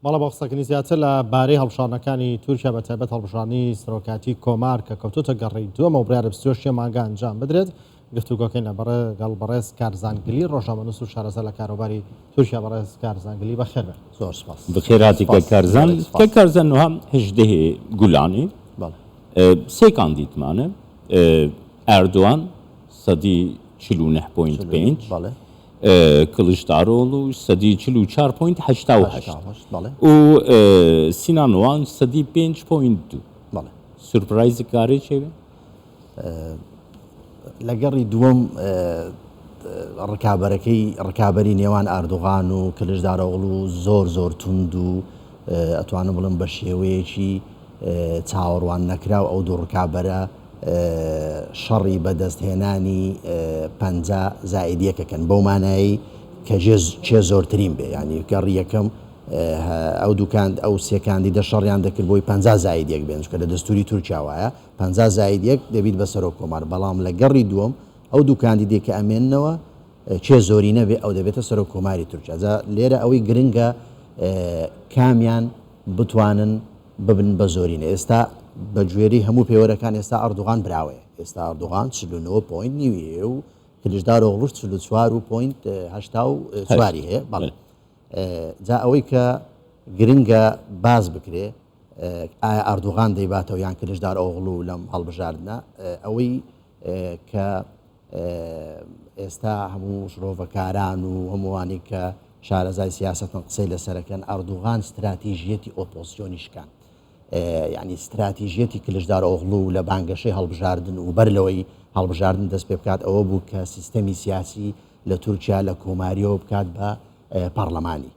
بەڵێ بۆ قسەکردنی زیاتر لە بارەی هەڵبژاردنەکانی تورکیا بە تایبەت هەڵبژاردنی سەرۆکایەتی کۆمار کە کەوتۆتە گەڕی دووەمەوە بڕیارە 26 مانگە ئەنجام بدرێت گفتوگۆکەین لە بەڕێ گەڵ بەڕێز کارزان گلی ڕۆژنامەنووس و شارەزا لە کاروباری تورکیا بەڕێز کارزان گلی بەخێر بێن زۆر سپاس بخێراتی کە سپاس کارزان بەڵێ کە سپاس کارزان نوها هەژدەهێ گولانێ بەڵێ سێ کاندیدمانە ئەردۆغان سەدی 49 point 49 پێنج بەڵێ کڵچدارۆڵو سەدی 44 point 88 88 بەڵێ و سینان ئۆغان سەدی 5 point 2 بەڵێ surprise کارێ چێوێ؟ لە گەڕی دووەم ڕکابەرەکەی ڕکابەری نێوان ئاردوغان و کلشدارۆغڵو زۆر زۆر توند و ئەتوانم بڵێم بە شێوەیەکی چاوەڕوان نەکراو ئەو دوو ڕکابەرە شەڕی بەدەستهێنانی 50 زائید یەکەکەن بەو مانایی کە کێ زۆرترین بێ ینی گەڕی یەکەم ئەو دووکاند ئەو سێ کاندیدە شەڕیان دەکرد بۆی 50 زائید یەک بێن چونکە لە دەستوری تورکیا وایە 50 زائید یەک دەبیت بە سەرۆک کۆمار بەڵام لە گەڕی دووەم ئەو دوو کاندیدێک کە ئەمێننەوە کێ زۆرینە بێ ئەو دەبێتە سەرۆک کۆماری تورکیا جا لێرە ئەوەی گرنگە کامیان بتوانن ببن بە زۆرینە ئێستا بە گوێرەی هەموو پێوەرەکان ئێستا ئەردوغان براوەیە ئێستا ئەردوغان 49 point نیوی هەیە و کلیچدارۆغڵوش 44 و point 84 هەیە بەڵێ جا ئەوەی کە گرنگە باس بکرێ ئایا ئەردوغان دەیباتەوە یان کلیچدارئۆغڵو لەم هەڵبژاردنە ئەوەی کە ئێستا هەموو شرۆڤەکاران و هەمووانی کە شارەزای سیاسەتن قسەی لەسەرەکەن ئەردوغان ستراتیژیەتی ئۆپۆزسیۆنی شکاند یعنی ستراتیژیەتی کلشدار ئۆغڵو لە بانگەشەی هەڵبژاردن و بەر لەوەی هەڵبژاردن دەست پێ بکات ئەوە بوو کە سیستەمی سیاسی لە تورکیا لە کۆماریەوە بکات بە پەڕلەمانی.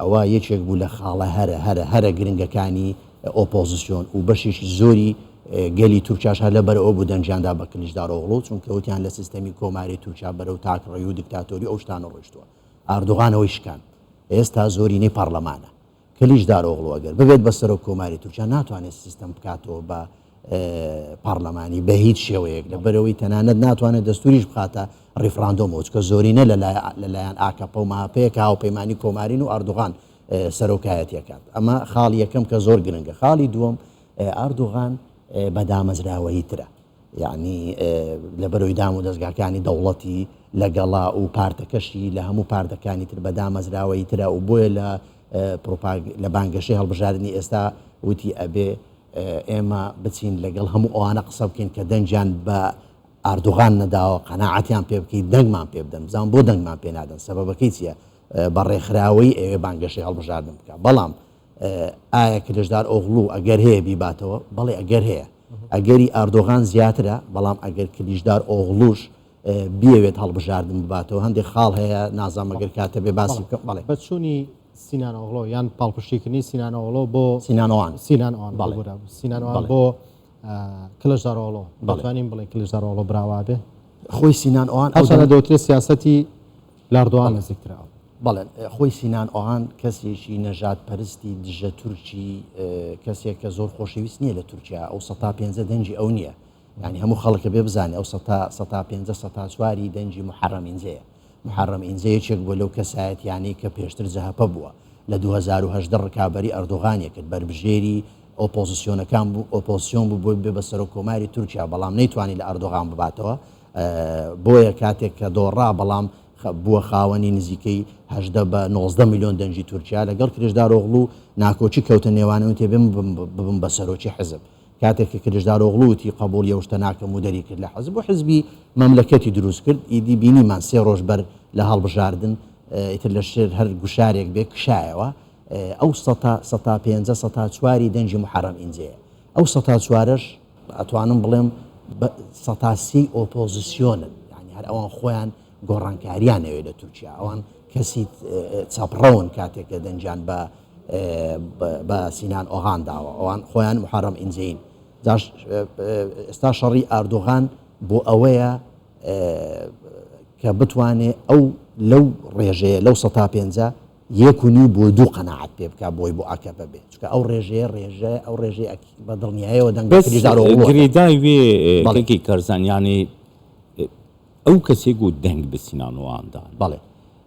ئەوە یەکێک بوو لە خاڵە هەرە هەرە هەرە گرنگەکانی ئۆپۆزسیۆن و بەشێکی زۆری گەلی تورکیاش هەر لەبەر ئەوە بوو دەنگیان دا بە کلیچدارئۆغڵو، چونکە وتیان لە سیستەمی کۆماری تورکیا بەرەو تاکڕەوی و دیکتاتۆری و ئەو شتانە ڕۆیشتووە. ئاردۆغان ئەوەی شکاند. ئێستا زۆرینەی پەڕلەمانە. کلیچدارئۆغڵو ئەگەر ببێت بە سەرۆک کۆماری تورکیا ناتوانێت سیستەم بکاتەوە بە پەڕلەمانی بە هیچ شێوەیەک لەبەرئەوەی تەنانەت ناتوانێت دەستوریش بخاتە ڕیفراندۆمەوە چونکە زۆرینە لەلایەن ئاکەپە و مەهەپەیە کە هاوپەیمانی کۆمارین و ئەردوغان سەرۆکایەتی ئەکات ئەمە خاڵی یەکەم کە زۆر گرنگە خاڵی دووەم ئەردوغان بە دامەزراوەیی ترە یعنی لەبەرەوەی دام و دەزگاکانی دەوڵەتی لەگەڵا و پارتەکەشی لە هەموو پارتەکانی تر بە دامەزراوەیی ترە و بۆیە لە پرۆپاگ لە بانگەشەی هەڵبژاردنی ئێستا وتی ئەبێ ئێمە بچین لەگەڵ هەموو ئەوانە قسە بکەین کە دەنگیان بە ئاردوغان نەداوە قەناعەتیان پێ بکەیت دەنگمان پێ بدەن بزان بۆ دەنگمان پێ نادەن سەبەبەکەی چییە بە ڕێکخراوەی ئەوێ بانگەشەی هەڵبژاردن بکە بەڵام ئایا کلشدار ئۆغڵو ئەگەر هەیە بیباتەوە بەڵێ ئەگەر هەیە ئەگەری ئاردۆغان زیاترە بەڵام ئەگەر کلیشدار ئۆغڵوش بیەوێت هەڵبژاردن بباتەوە هەندێک خاڵ هەیە نازانم ئەگەر کاتە بێ باسی بکەم بەڵێ. بە چوونی سینان ئۆغڵۆ یان پاڵپشتیکردنی سینان ئۆغڵۆ بۆ سینان ئۆغان سینان ئۆغان بەڵێ ببورە سینان ئۆغان بەڵێ بۆ کلشدار ئۆغڵۆ بەڵێ دەتوانین بڵێین کلشدار ئۆغڵۆ براوە بێ خۆی سینان ئۆغان ئەو هەرچەندە دەم دەوترێت سیاسەتی لە ئەردۆغان بەڵێ نزیکترە ئەو. بەڵێ خۆی سینان ئۆغان کەسێکی نەژاد پەرستی دژە تورکی کەسێک کە زۆر خۆشەویست نییە لە تورکیا ئەو سەتا پێنجە دەنگی ئەو نییە یانی هەموو خەڵک ئەبێ بزانێ ئەو سەتا سەتا پێنجە سەتا چواری دەنگی موحەڕەم ئینجەیە. موحەڕەم ئینجە یەکێک بووە لەو کەسایەتیانەی کە پێشتر جەهەپە بووە. لە 2018 ڕکابەری ئەردۆغانی کرد، بەربژێری ئۆپۆزسیۆنەکان بوو، ئۆپۆزسیۆن بوو بۆی ببێ بە سەرۆک کۆماری تورکیا، بەڵام نەیتوانی لە ئەردۆغان بباتەوە. بۆیە کاتێک کە دۆڕا بەڵام بووە خاوەنی نزیکەی 18 بە 19 ملیۆن دەنگی تورکیا. لەگەڵ کلیچدارئۆغڵو ناکۆکی کەوتە نێوانیان وتی ئەبێ من ببم بە سەرۆکی حزب. کاتێک کە کلیچدارئۆغڵو وتی قەبوڵی ئەو شتە ناکەم و دەری کرد لە حزب و حزبی مەملەکەتی دروست کرد، ئیدی بینیمان سێ ڕۆژ بەر لە هەڵبژاردن ئیتر لە شێر هەر گوشارێک بێ کشایەوە. ئەو سەتا سەتا پێنجە سەتا چواری دەنگی موحەرەم ئینجەیە. ئەو سەتا چوارەش ئەتوانم بڵێم بە سەتا سێی ئۆپۆزسیۆنن، یانی هەر ئەوان خۆیان گۆڕانکاریان ئەوێ لە تورکیا، ئەوان کەسی چەپڕەون کاتێک کە دەنگیان بە بە سینان ئۆغان داوە ئەوان خۆیان محەرەم ئینجەین جاش ئێستا شەڕی ئاردۆغان بۆ ئەوەیە کە بتوانێ ئەو لەو ڕێژەیە لەو سەتا پێنجە یەک و نیو بۆ دوو قەناعەت پێ بکا بۆی بۆ ئاکەپە بێ چونکە ئەو ڕێژەیە ڕێژە ئەو ڕێژەیە بە دڵنیایەوە دەنگ بە بەس کلیچدارئۆغڵو ئەدات. گرێدای وێ بەڵێ. کەکی کارزان یانی ئەو کەسێ گو دەنگ بە سینان ئۆغان دان بەڵێ.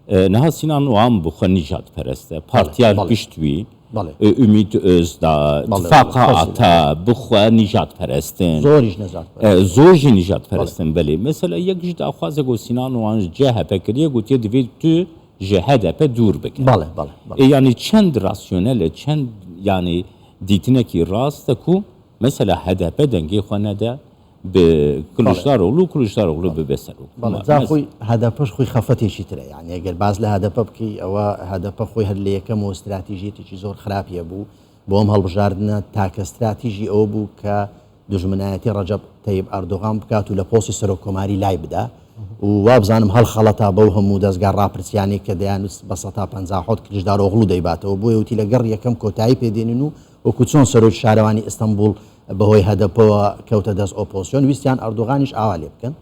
Niha Sînan Oğan bi xwe nîjadperest e. Partiya li pişt wî Ümit Özdağ, Tifaqa Ata bi xwe nîjadperest in. Zor jî nîjadperest in belê. Mesela yek ji daxwazê ku Sînan Oğan ji CHP kiriye gotiye divê tu ji HDP dûr bike. Ê yanî çend rasyonel e, çend yanî dîtinekî rast e ku mesela HDP dengê xwe nede bi Kiliçdaroglu û Kiliçdaroglu bibe serok. Bale ca xۆی هەدەپەش خۆی خەفەتێکی ترە یعنی ئەگەر باس لە هەدەپە بکەی ئەوە هەدەپە خۆی هەر لە یەکەمەوە ستراتیژیەتێکی زۆر خراپی هەبوو بۆ ئەم هەڵبژاردنە تاکە ستراتیژی ئەوە بوو کە دوژمنایەتی ڕەجەب تەیب ئەردۆغان بکات و لە پۆستی سەرۆک کۆماری لای بدا و وابزانم هەڵخەڵەتا بەو هەموو دەزگا ڕاپرسیانەی کە دەیانوت بە 157 کلیچدارئۆغڵو دەیباتەوە بۆیە وتی لە گەڕ یەکەم کۆتایی پێدێنین و وەکو چۆن سەرۆکی شارەوانی ئیستەنبوڵ بەهۆی هەدەپەوە کەوتە دەست ئۆپۆزسیۆن، ویستیان ئەردۆغانیش ئاوا لێ بکەن.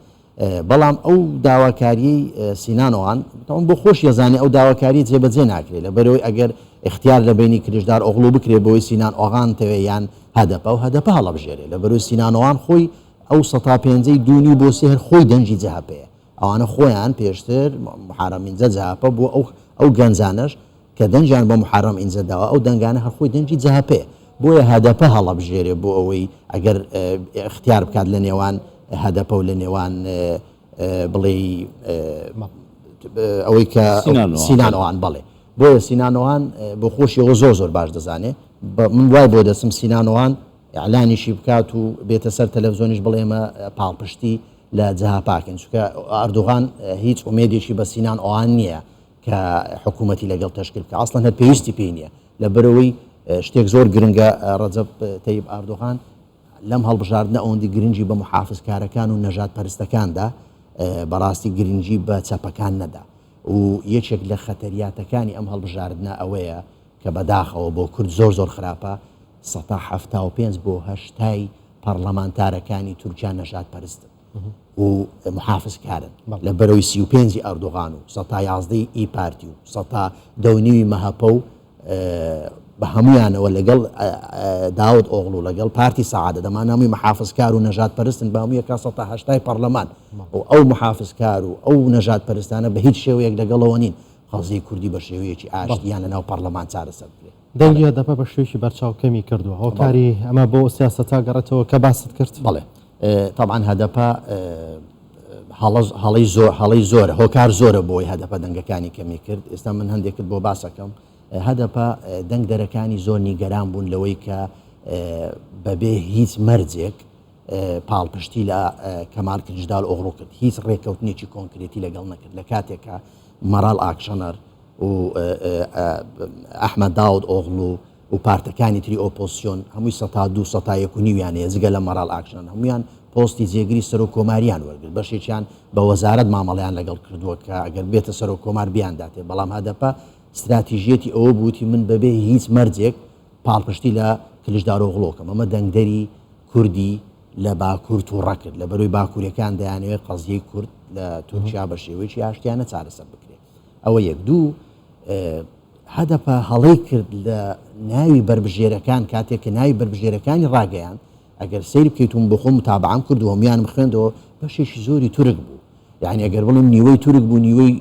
بەڵام ئەو داواکاریەی سینان ئۆغان، تەواو بۆ خۆشی ئەزانێ ئەو داواکاریە جێبەجێ ناکرێ، لەبەرئەوەی ئەگەر ئیختیار لە بەینی کلیچدار ئۆغڵو بکرێ بەوەی سینان ئۆغان تەوێ یان هەدەپە، ئەو هەدەپە هەڵەبژێرێ، لەبەرئەوەی سینان ئۆغان خۆی ئەو سەتا پێنجەی دوو نیو بۆ سێ هەر خۆی دەنگی جەهەپەیە. ئەوانە خۆیان پێشتر محەرەم ئینجە جەهەپە بووە، ئەو ئەو گەنجانەش کە دەنگیان بە محەرەم ئینجە داوە ئەو دەنگانە هەر خۆی دەنگی جەهەپەیە، بۆیە هەدەپە هەڵەبژێرێ بۆ ئەوەی ئەگەر ئیختیار بکات لە نێوان هەدەپە و لە نێوان بڵێی ئەوەی کە سینان ئۆغان بەڵێ بۆیە سینان ئۆغان بۆ خۆشیەوە زۆر زۆر باش دەزانێ من وای بۆ دەچم سینان ئۆغان ئیعلانیشی بکات و بێتە سەر تەلەفزیۆنیش بڵێ ئێمە پاڵپشتی لە جەهەپاکەین چونکە ئەردۆغان هیچ ئومێدێکی بە سینان ئۆغان نییە کە حکوومەتی لەگەڵ تەشکیل بکە ئەسڵەن هەر پێویستی پێی نییە لەبەرەوەی شتێک زۆر گرنگە ڕەجەب تەیب ئاردۆغان لەم هەڵبژاردنە ئەوەندی گرنگی بە محافزکارەکان و نەژاد پەرستەکاندا بەڕاستی گرنگی بە چەپەکان نەدا و یەکێک لە خەتەریاتەکانی ئەم هەڵبژاردنە ئەوەیە کە بەداخەوە بۆ کورد زۆر زۆر خراپە 75 بۆ هەشتای پەڕلەمانتارەکانی تورکیا نەژادپەرستن و محافزکارن لە بەرەوەی 35 ی ئەردۆغان و سەتا یازدەی ئی پارتی و سەتا دە و نیوی مەهەپە و بە هەمویانەوە لەگەڵ داود ئۆغڵو لەگەڵ پارتی سەعادە دەمان هەمووی محافزکار و نەژادپەرستن بە هەموویەکە سەتا هەشتای پەڕلەمان و ئەو محافزکار و ئەو نەژادپەرستانە بە هیچ شێوەیەک لەگەڵەوە نین قەزیەی کوردی بە شێوەیەکی ئاشتیان لەناو پەڕلەمان چارەسەر بکرێت. دەنگی هەدەپە بە شێوەیەکی بەرچاو کەمی کردووە، هۆکاری ئەمە بۆ ئەو سیاسەتە گەڕێتەوە کە باست کرد؟ بەڵێ تەبعەن هەدەپە هەڵەی زۆر هەڵەی زۆرە هۆکار زۆرە بۆی هەدەپە دەنگەکانی کەمی کرد ئێستا من هەندێکت بۆ باسەکەم هەدەپە دەنگدەرەکانی زۆر نیگەران بوون لەوەی کە بەبێ هیچ مەرجێک پاڵپشتی لە کەمال کلیچدار ئۆغڵو کرد هیچ ڕێککەوتنێکی کۆنکرێتی لەگەڵ نەکرد لە کاتێکە مەراڵ ئاکشەنەر و ئەحمەد داود ئۆغڵو و پارتەکانی تری ئۆپۆزسیۆن هەمووی سەتا دوو سەتا یەک و نیویان هەیە جگە لە مەراڵ ئاکشنەر هەموویان پۆستی جێگری سەرۆک کۆماریان وەرگرت بەشێکیان بە وەزارەت مامەڵەیان لەگەڵ کردووە کە ئەگەر بێتە سەرۆک کۆمار بیانداتێ بەڵام هەدەپە ستراتیژیەتی ئەوە بوو وتی من بەبێ هیچ مەرجێک پاڵپشتی لە کلیچدارئۆغڵو کەم ئەمە دەنگدەری کوردی لە باکوور تووڕە کرد لەبەرەوەی باکوورەکان دەیانەوێت قەزیەی کورد لە تورکیا بە شێوەیەکی ئاشتیانە چارەسەر بکرێت ئەوە یەک دوو هەدەپە هەڵەی کرد لە ناوی بەربژێرەکان کاتێک کە ناوی بەربژێرەکانی ڕاگەیاند ئەگەر سەیر بکەیت و بۆ خۆم متابعەم کرد و هەمویانم خوێندەوە بەشێکی زۆری تورک بوو یعنی ئەگەر بڵێم نیوەی تورک بوو نیوەی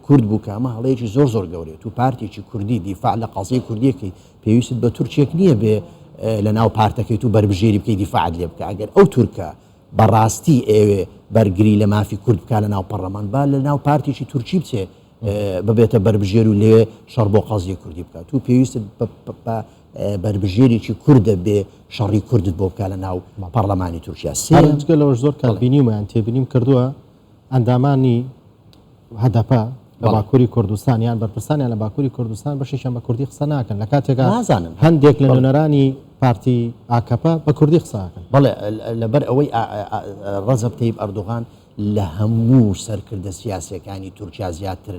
کورد بوو کە ئەمە هەڵەیەکی زۆر زۆر گەورەیە تو پارتێکی کوردی دیفاع لە قەزیەی کوردیەکەی پێویستت بە تورکێک نییە بێ لە ناو پارتەکەی تو بەربژێری بکەی دیفاعت لێ بکە ئەگەر ئەو تورکە بەڕاستی ئەیەوێ بەرگری لە مافی کورد بکا لە ناو پەڕلەمان با لە ناو پارتێکی تورکی بچێ ببێتە بەربژێر و لەوێ شەڕ بۆ قەزیەی کوردی بکات و پێویستت بە بەربژێرێکی کوردە بێ شەڕی کوردت بۆ بکا لە ناو پەڕلەمانی تورکیا. سێ جگە لەوەش زۆر کات بینیومە یان تێبینیم کردووە ئەندامانی هەدەپە لە باکووری کوردستان یان بەرپرسانیان لە باکووری کوردستان بەشێکیان بە کوردی قسە ناکەن لە کاتێکا نازانم هەندێک لە نوێنەرانی پارتی ئاکەپە بە کوردی قسە ئەکەن. بەڵێ لەبەر ئەوەی ڕەجەب تەیب ئەردۆغان لە هەموو سەرکردە سیاسیەکانی تورکیا زیاتر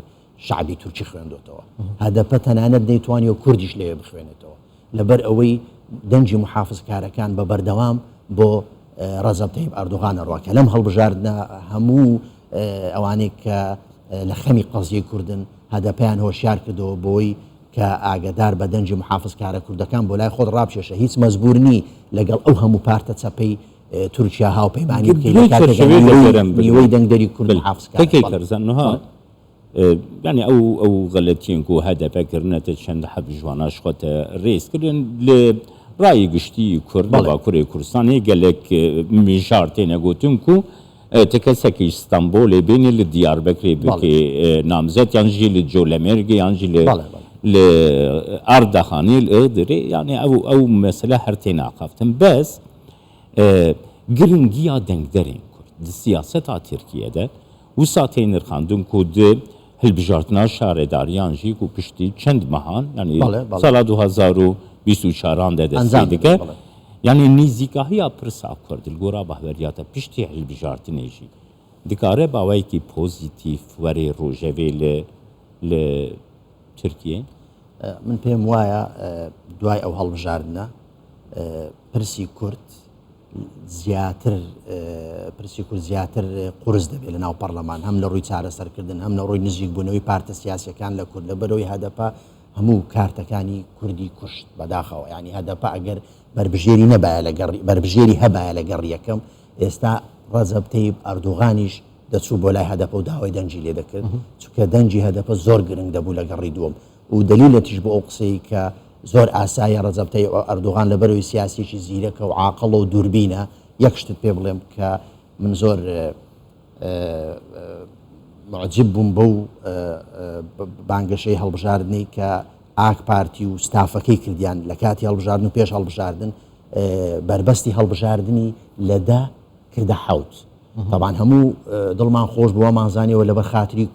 شەعبی تورکی خوێندۆتەوە. هەدەپە تەنانەت نەیتوانیوە کوردیش لەوێ بخوێنێتەوە. لەبەر ئەوەی دەنگی موحافزکارەکان بە بەردەوام بۆ ڕەجەب تەیب ئەردۆغان ئەڕوا کە لەم هەڵبژاردنە هەموو ئەوانەی کە لە خەمی قەزیەی کوردن هەدەپەیان هۆشیار کردەوە بۆی کە ئاگەدار بە دەنگی موحافزکارە کوردەکان بۆ لای خۆت ڕابکێشە هیچ مەجبور نی لەگەڵ ئەو هەموو پارتە چەپەی تورکیا هاوپەیمانی بکەی لە کاتێکا نیوەی دەنگدەری کورد موحافزکارن. یانی ئەو ئەو غەلەتیەن کو هەدەپە کرنە تە چەند حەب ji wana ji xwe te rêz kirin li rayê giştî Kurd li Bakurê Kurdistanê gelek mijar têne gotin ku ti kesekî ji Stenbolê bênê li Diyarbekirê bikê namzet yan jî li Colemêrgê yan jî li li Erdexanê li Iğdirê yanî ew ew mesele her têne axaftin bes giringiya dengderên Kurd di siyaseta Tirkiye de Wisa tê nirxandin ku di hilbijartina şaredariyan jî ku piştî çend mehan yanî sala 2024 an de dest pê dike yanî nêzîkahiya pirsa Kurd li gora bahweriya te piştî hilbijartinê jî dikare bi awayekî pozîtîf were rojevê li li Tirkiyê? Min pêm waya دوای ئەو هەڵبژاردنە پرسی کورد زیاتر پرسی کورد زیاتر قورس دەبێت لە ناو پەرلەمان هەم لە ڕووی چارەسەرکردن هەم لە ڕووی نزیکبوونەوەی پارتە سیاسەکان لە کورد لە بەرەوەی هەدەپە هەموو کارتەکانی کوردی کوشت بەداخەوە ینی هەدەپە ئەگەر بەربژێری نەبایە لە گەڕی بەربژێری هەبایە لە گەڕی یەکەم ئێستا ڕەجەب تەیب ئەردوغانیش دەچوو بۆ لای هەدەپە و داوای دەنگی لێ دەکرد چونکە دەنگی هەدەپە زۆر گرنگ دەبوو لە گەڕی دووەم و دەلیلەتیش بۆ ئەو قسەی کە زۆر ئاسایە ڕەجەب تەیب ئەردوغان لەبەرەوەی سیاسیەکی زیرەکە و عاقڵە و دووربینە یەک شتت پێ بڵێم کە من زۆر معجب بووم بەو بانگەشەی هەڵبژاردنەی کە ئاک پارتی و ستافەکەی کردیان لە کاتی هەڵبژاردن و پێش هەڵبژاردن بەربەستی هەڵبژاردنی لە دە کردە حەوت تەبان هەموو دڵمان خۆش بووە مانزانیەوە لەبەر خاتری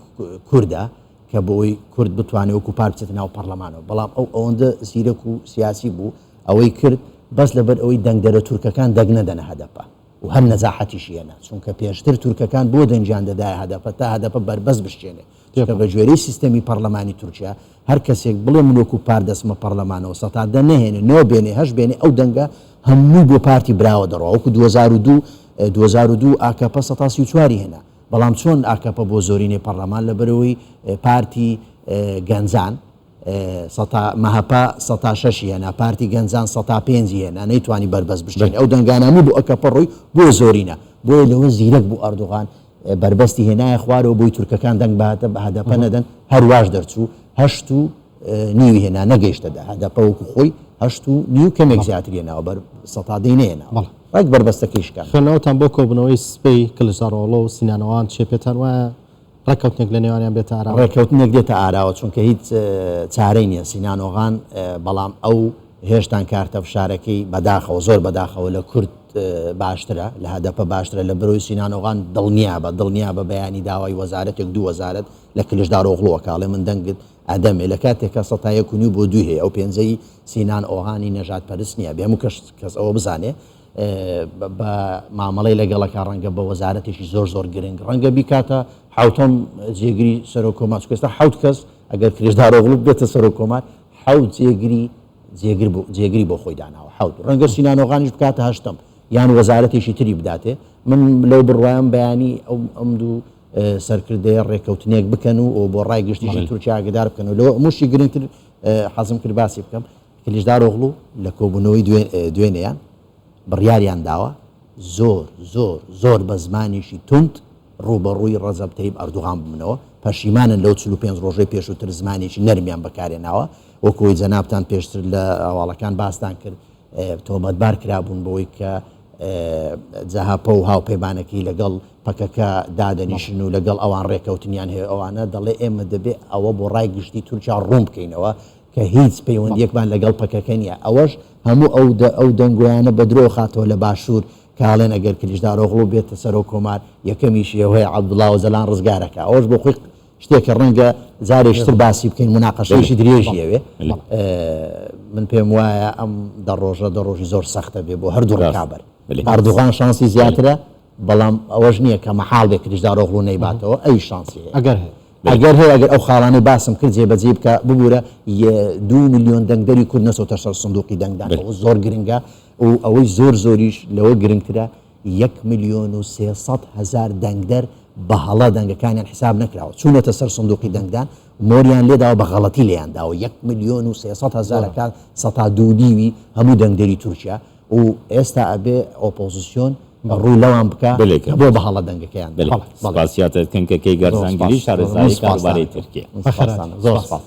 کوردە کە بۆی کورد بتوانێت وەکو پار بچێتە ناو پەرلەمانەوە، بەڵام ئەو ئەوەندە زیرەک و سیاسی بوو ئەوەی کرد بەس لەبەر ئەوەی دەنگدەرە تورکەکان دەنگ نەدەنە هەدەپە و هەر نەزاحەتیشی هێنا، چونکە پێشتر تورکەکان بۆ دەنگیان دەدایە هەدەپە تا هەدەپە بەربەست بشکێنێ، چونکە بە گوێرەی سیستەمی پەرلەمانی تورکیا هەر کەسێک بڵێ من وەکو پار دەچمە پەرلەمانەوە سەتا دە نەهێنێ نۆ بێنێ هەشت بێنێ ئەو دەنگە هەمووی بۆ پارتی براوە دەڕوا وەکو 2002 2002 ئاکەپە سەتا 34 ی هێنا. بەڵام چۆن ئاکەپە بۆ زۆرینەی پەڕلەمان لەبەرئەوەی پارتی گەنجان سەتا مەهەپە سەتا شەشی هێنا پارتی گەنجان سەتا پێنجی هێنا نەیتوانی بەربەست بشکێنێ ئەو دەنگانە هەموو بۆ ئەکەپە ڕۆی بۆ زۆرینە بۆیە لەوە زیرەک بوو ئەردۆغان بەربەستی هێنایە خوارەوە بۆی تورکەکان دەنگ بە هەدەپە نەدەن هەرواش دەرچوو هەشت و نیوی هێنا نەگەیشتە دە هەدەپە وەکو خۆی هەشت و نیو کەمێک زیاتری هێناوە بەر سەتا دەی نەهێناوە بەڵێ. ڕێک بەربەستەکەی شکاند. خوێندنەوەتان بۆ کۆبوونەوەی سبەی کڵچدارئۆغڵۆ و سینانۆغان چیە؟ پێتان وایە ڕێککەوتنێک لە نێوانیان بێتە ئاراوە؟ ڕێککەوتنێک دێتە ئاراوە چونکە هیچ چارەی نیە سینانۆغان بەڵام ئەو هێشتان کارتە فشارەکەی بەداخەوە زۆر بەداخەوە لە کورد باشترە لە هەدەپە باشترە لە برۆی سینانۆغان دڵنیابە دڵنیابە بەیانی داوای وەزارەتێک دوو وەزارەت لە کلشدارئۆغڵو ئەکا ئەڵێ من دەنگت ئەدەمێ لە کاتێکا سەتا یەک و نیو بۆ دووی هەیە ئەو پێنجەی سینان ئۆغانی نەژاد پەرست نیە بێ هەموو کەس کەس ئەوە بزانێ بە مامەڵەی لەگەڵەکە ڕەنگە بە وەزارەتێکی زۆر زۆر گرنگ ڕەنگە بیکاتە حوتەم جێگری سەرۆک کۆمار چونکە ئێستا حوت کەس ئەگەر کلیچدارئۆغڵو بێتە سەرۆک کۆمار حوت جێگری جێگر بۆ جێگری بۆ خۆی داناوە حوت ڕەنگە سینان ئۆغانیش بکاتە هەشتەم یان وەزارەتێکی تری بداتێ من لەو بڕوایم بەیانی ئەو ئەم دوو سەرکردەیە ڕێککەوتنێک بکەن و بۆ ڕای گشتیشی تورکیا ئاگدار بکەن و لەوە هەمووشی گرنگتر حەزم کرد باسی بکەم کلیچدارئۆغڵو لە کۆبوونەوەی دوێنێیان بڕیاریان داوە زۆر زۆر زۆر بە زمانێکی توند ڕووبەڕووی ڕەجەب تەیب ئەردوغان ببنەوە، پەشیمانن لەو 45 ڕۆژەی پێشووتر زمانێکی نەرمیان بەکارهێناوە، وەکو ئەوەی جەنابتان پێشتر لە هەواڵەکان باستان کرد تۆمەتبار کرابوون بەوەی کە جەهەپە و هاوپەیمانەکەی لەگەڵ پەکەکە دادەنیشن و لەگەڵ ئەوان ڕێکەوتنیان هەیە ئەوانە دەڵێ ئێمە دەبێ ئەوە بۆ ڕای گشتی تورکیا ڕوون بکەینەوە کە هیچ پەیوەندیەکمان لەگەڵ پەکەکە نییە ئەوەش هەموو ئەو ئەو دەنگۆیانە بە درۆ خاتەوە لە باشوور کە ئەڵێن ئەگەر کلیچدارئۆغڵو بێتە سەرۆک کۆمار یەکەمیشی ئەوەیە عەبدوڵا ئۆجەلان ڕزگارەکا ئەوەش بۆ خۆی شتێکە ڕەنگە جارێکی تر باسی بکەین موناقەشەیەکی درێژی ئەوێ من پێم وایە ئەم دە ڕۆژە دە ڕۆژی زۆر سەختە بێ بۆ هەردوو ڕکابەر ئەردوغان شانسی زیاترە بەڵام ئەوەش نییە کە مەحاڵ بێ کلیچدارئۆغڵو نەیباتەوە ئەوی شانسی هەیە ئەگەر هەیە ئەگەر هەیە ئەگەر ئەو خاڵانەی باسم کرد جێبەجێی بکە ببوورە دوو ملیۆن دەنگدەری کورد نەچۆتە سەر سندوقی دەنگدان ئەوە زۆر گرنگە و ئەوەی زۆر زۆریش لەوە گرنگترە 1,300,000 دەنگدەر بە هەڵە دەنگەکانیان حیساب نەکراوە، چوونەتە سەر سندوقی دەنگدان مۆریان لێداوە بە غەڵەتی لێیان داوە، 1,300,000 ئەکات سەتا دوو نیوی هەموو دەنگدەری تورکیا و ئێستا ئەبێ ئۆپۆزسیۆن ڕوو لەوان بکا کە بۆ بە هەڵە دەنگەکەیان دا. سپاسیاتت کەم کە کەی گەرزان گلی شارەزایی کاروباری تورکیە. زۆر سپاس.